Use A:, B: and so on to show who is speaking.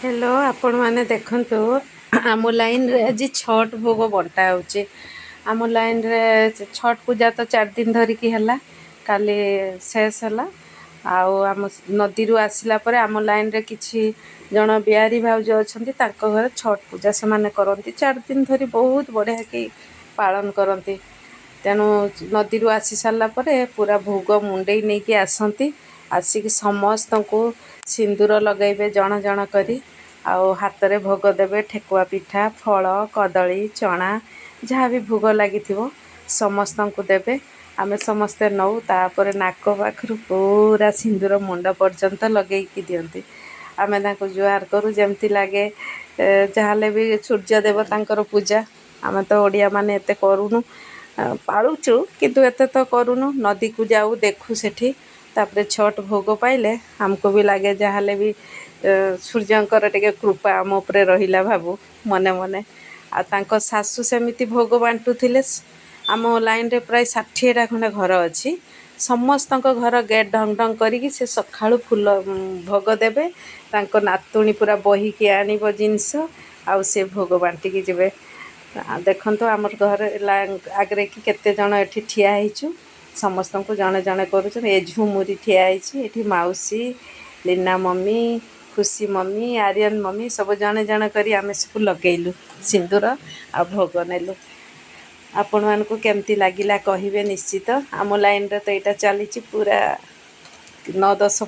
A: Hello, ଆପଣମାନେ ଦେଖନ୍ତୁ, ଆମ ଲାଇନ୍ରେ ଆଜି ଛଟ୍ ଭୋଗ ବଣ୍ଟା ହେଉଛି। ଆମ ଲାଇନ୍ରେ ଛଟ୍ ପୂଜା ତ 4 ଦିନ ଧରିକି ହେଲା, କାଲି ଶେଷ ହେଲା। ଆଉ ଆମ ନଦୀରୁ ଆସିଲା ପରେ ଆମ ଲାଇନ୍ରେ କିଛି ଜଣ ବିହାରୀ ଭାଉଜ ଅଛନ୍ତି, ତାଙ୍କ ଘରେ ଛଟ୍ ପୂଜା ସେମାନେ କରନ୍ତି। 4 ଦିନ ଧରି ବହୁତ ବଢ଼ିଆକି ପାଳନ କରନ୍ତି। ତେଣୁ ନଦୀରୁ ଆସି ସାରିଲା ପରେ ପୁରା ଭୋଗ ମୁଣ୍ଡେଇ ନେଇକି ଆସନ୍ତି। ଆସିକି ସମସ୍ତଙ୍କୁ ସିନ୍ଦୁର ଲଗାଇବେ ଜଣ ଜଣ କରି ଆଉ ହାତରେ ଭୋଗ ଦେବେ। ଠେକୁଆ ପିଠା, ଫଳ, କଦଳୀ, ଚଣା, ଯାହା ବି ଭୋଗ ଲାଗିଥିବ ସମସ୍ତଙ୍କୁ ଦେବେ। ଆମେ ସମସ୍ତେ ନଉ। ତାପରେ ନାକ ପାଖରୁ ପୁରା ସିନ୍ଦୁର ମୁଣ୍ଡ ପର୍ଯ୍ୟନ୍ତ ଲଗେଇକି ଦିଅନ୍ତି। ଆମେ ତାଙ୍କୁ ଜୁହାର କରୁ। ଯେମିତି ଲାଗେ ଯାହାହେଲେ ବି ସୂର୍ଯ୍ୟ ଦେବତାଙ୍କର ପୂଜା। ଆମେ ତ ଓଡ଼ିଆମାନେ ଏତେ କରୁନୁ, ପାଳୁଛୁ କିନ୍ତୁ ଏତେ ତ କରୁନୁ। ନଦୀକୁ ଯାଉ, ଦେଖୁ ସେଠି। ତାପରେ ଛଟ୍ ଭୋଗ ପାଇଲେ ଆମକୁ ବି ଲାଗେ ଯାହାହେଲେ ବି ସୂର୍ଯ୍ୟଙ୍କର ଟିକେ କୃପା ଆମ ଉପରେ ରହିଲା, ଭାବୁ ମନେ ମନେ। ଆଉ ତାଙ୍କ ଶାଶୁ ସେମିତି ଭୋଗ ବାଣ୍ଟୁଥିଲେ। ଆମ ଲାଇନ୍ରେ ପ୍ରାୟ 60ଟା ଖଣ୍ଡେ ଘର ଅଛି। ସମସ୍ତଙ୍କ ଘର ଗେଟ୍ ଢଙ୍ଗ ଢଙ୍ଗ କରିକି ସେ ସକାଳୁ ଫୁଲ ଭୋଗ ଦେବେ। ତାଙ୍କ ନାତୁଣୀ ପୁରା ବୋହିକି ଆଣିବ ଜିନିଷ ଆଉ ସେ ଭୋଗ ବାଣ୍ଟିକି ଯିବେ। ଦେଖନ୍ତୁ, ଆମର ଘରେ ଆଗରେ କି କେତେ ଜଣ ଏଠି ଠିଆ ହେଇଛୁ, ସମସ୍ତଙ୍କୁ ଜଣେ ଜଣେ କରୁଛନ୍ତି। ଏ ଝୁମୁରି ଠିଆ ହେଇଛି ଏଠି, ମାଉସୀ, ଲିନା ମମି, ଖୁସି ମମି, ଆରିୟନ ମମି, ସବୁ ଜଣେ ଜଣେ କରି ଆମେ ସବୁ ଲଗେଇଲୁ ସିନ୍ଦୁର ଆଉ ଭୋଗ ନେଲୁ। ଆପଣମାନଙ୍କୁ କେମିତି ଲାଗିଲା କହିବେ ନିଶ୍ଚିତ। ଆମ ଲାଇନ୍ରେ ତ ଏଇଟା ଚାଲିଛି ପୁରା 9-10।